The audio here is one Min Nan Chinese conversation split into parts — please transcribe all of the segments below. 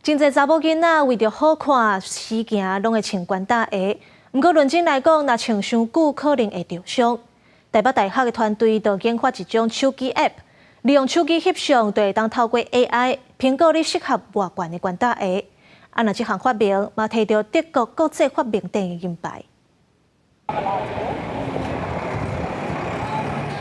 真濟查某囡仔為著好看，時行攏會穿懸搭鞋。毋過論真來講，若穿傷久可能會著傷。台北大學的團隊就研發一種手機 App，利用手機翕相，就會當透過 AI 評估你適合偌懸的懸搭鞋。啊，若這項發明嘛提著德國國際發明展的銀牌。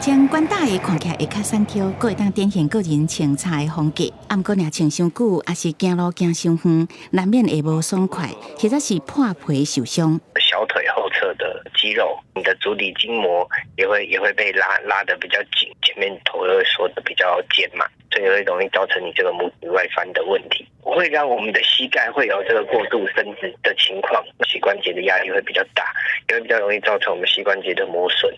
穿懸搭鞋看起來會較瘦挑，閣會當展現個人穿插的風格。啊，毋過若穿傷久，抑是行路行傷遠，難免會無爽快，或者是破皮受傷。小腿後側的肌肉，你的足底筋膜也會被拉得比較緊，前面頭又會縮得比較尖嘛，所以會容易造成你這個拇指外翻的問題，會讓我們的膝蓋會有這個過度伸直的情況，膝關節的壓力會比較大，也會比較容易造成我們膝關節的磨損。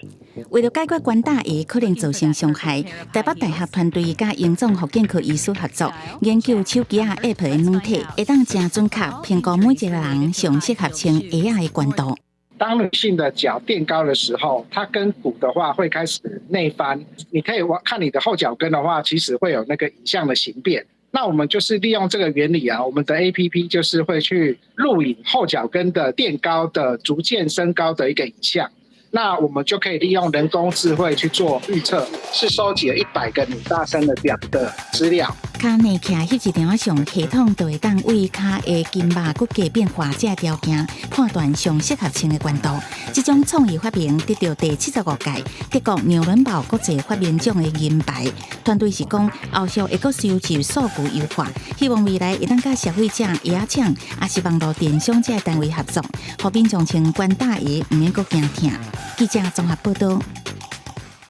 為了解決懸搭鞋可能造成傷害，台北大學團隊佮榮總復健科醫師合作，研究手機仔 App 的軟體，會當誠準確評估每一個人上適合穿鞋仔的懸度。當女性的腳墊高的時候，它跟骨的話會開始內翻。你可以看你的後腳跟的話，其實會有那個影像的形變。那我們就是利用這個原理啊，我們的 APP 就是會去錄影後腳跟的墊高的逐漸升高的一個影像。那我們就可以利用人工智慧去做預測，是收集了100個女大生的腳的資料。跤內徛翕一張相，系統就會當為跤的筋肉骨骼變化這條件判斷上適合穿的懸度。這種創意發明得著第75屆德國紐倫堡國際發明獎的銀牌。團隊是講後續會閣收集數據優化，希望未來會當佮消費者、鞋仔廠，抑是網路電商這个單位合作，予民眾穿懸搭鞋毋免閣驚疼。記者綜合報導。